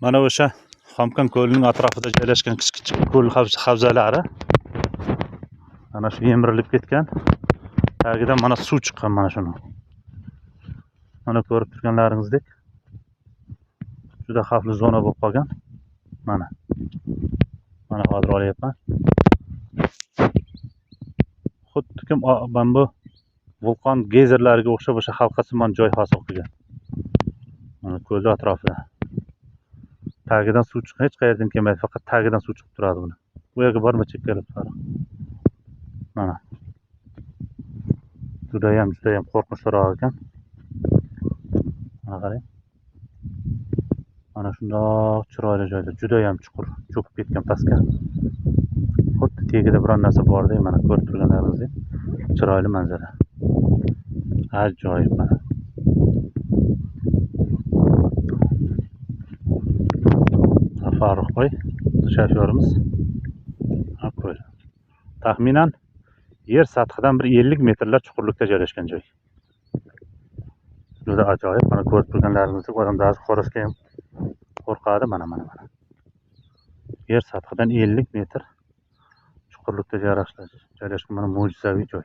Mana o'sha Xomkon ko'lining atrofida joylashgan kichik kichik ko'l havzalari mana shu yemirilib ketgan. Tagidan mana suv chiqqan mana shuni. Mana ko'rib turganlaringizdek juda xavfli zona bo'lib qolgan. Mana. Mana hozir olyapman. Xuddi mana bu vulqon geyzerlariga o'xshab o'sha halqasimon joy hosil qilgan. Mana ko'lning atrofida. Tagidan suv chiqqan, hech qayerdan kelmaydi, faqat tagidan suv chiqib turadi buni. Bu yerga borma, chekkalab turadi. Mana. Judayam, judayam qo'rqinchliroq ekan. Mana qarang. Mana shundoq chiroyli joyda, judayam chuqur, cho'kib ketgan pastga. Xuddi tagida biron narsa bordek, mana ko'rib turganlaringizdek chiroyli manzara. Ajoyib mana. Farruxboy shofyorimiz. Ko'l. Taxminan yer sathidan bir 50 metrlar chuqurlikda joylashgan joy. Juda ajoyib. Mana ko'rib turganlaringizdek odamlar qo'rishga ham qo'rqadi. Mana mana mana. Yer sathidan 50 metr chuqurlikda joylashgan mana mo'jizaviy joy.